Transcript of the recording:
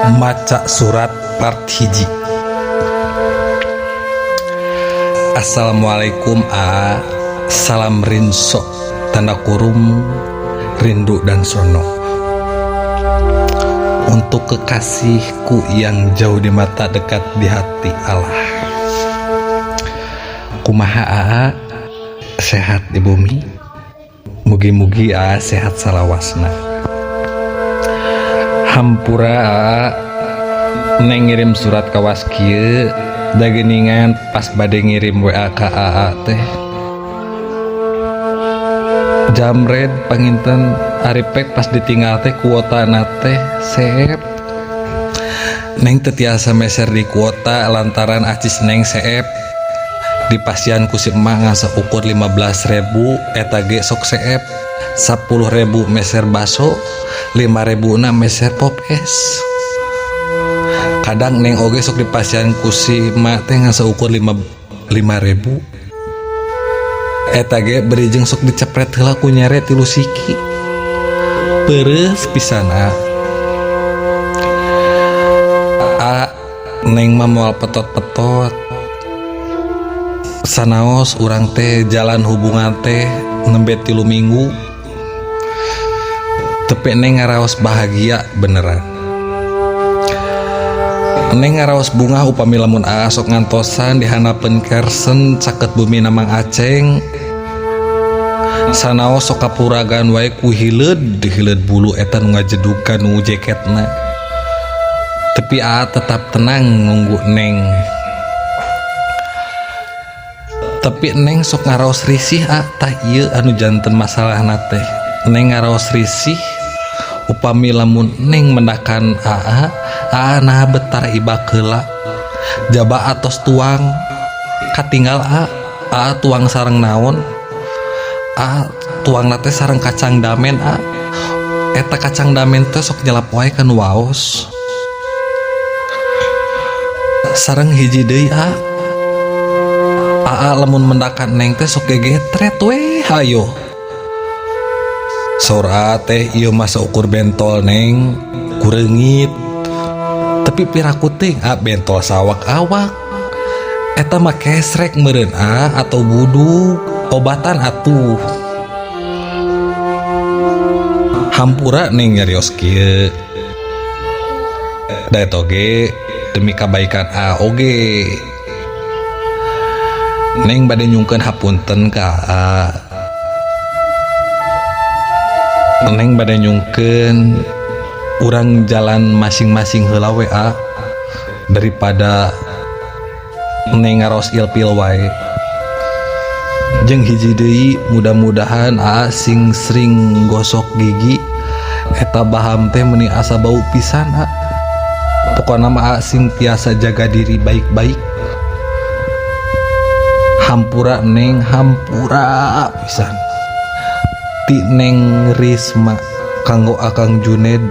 Maca surat part hiji. Assalamualaikum A, salam rinso tanda kurung rindu dan sono. Untuk kekasihku yang jauh di mata dekat di hati Allah. Kumaha A, sehat di bumi? Mugi-mugi A sehat salawasna. Hampura A, neng ngirim surat kawas kieu da geuningan pas bade ngirim WA ka AA teh. Jamred panginten ari pek pas ditinggal teh kuotana teh seep. Neng teu tiasa meser di kuota lantaran acis neng seep. Dipasihan ku si emak ngan saukur 15.000 eta ge sok seep. 10.000 meser baso, 5.000 na meser pop es. Kadang neng oge sok dipasihan ku si emak teh ngan saukur 5.000. Eta ge beri jeung sok dicepret heula ku nyere 3 siki. Peureus pisan a. A neng mah moal petot-petot. Sanaos urang teh jalan hubungan teh nembe 3 minggu. Tepi neng ngaraos bahagia beneran. Neng ngaraos bungah upami lamun aa sok ngantosan dihanapeun kersen caket bumi Mang Aceng. Sanaos sok kapuragan wae ku hileud hileud bulu eta nu ngajedug ka nu jeketna. Tepi aa tetap tenang nunggu neng. Tapi neng sok ngaraos risih a tah ieu anu janten masalahna teh. Neng ngaraos risih upami lamun neng mendakan aa, aa nah betara ibak heula. Jaba atos tuang katinggal a, aa tuang sareng naon? Aa tuang na teh sareng kacang damen a. Eta kacang damen teh sok nyelap wae kan waos. Sareng hiji deui a. Aa lamun mendakan neng teh sok gegetret weh hayo. Saur aa teh ieu mah saukur bentol neng kureungit. Tapi piraku teh a bentol sawak awak. Eta mah kesrek meureun a atau buduk obatan atuh. Hampura neng nyarios kieu. Da eta oge demi kabaikan a oge. Neng bade nyungkeun hapunten ka a. Neng bade nyungkeun urang jalan masing-masing heula we a daripada neng ngaros ilpil wae. Jeung hiji deui mudah-mudahan a sing sering gosok gigi eta baham teh meuni asa bau pisan a. Pokona mah a sing tiasa jaga diri baik-baik. Hampura neng, hampura pisan. Ti neng Risma kanggo Akang Juned.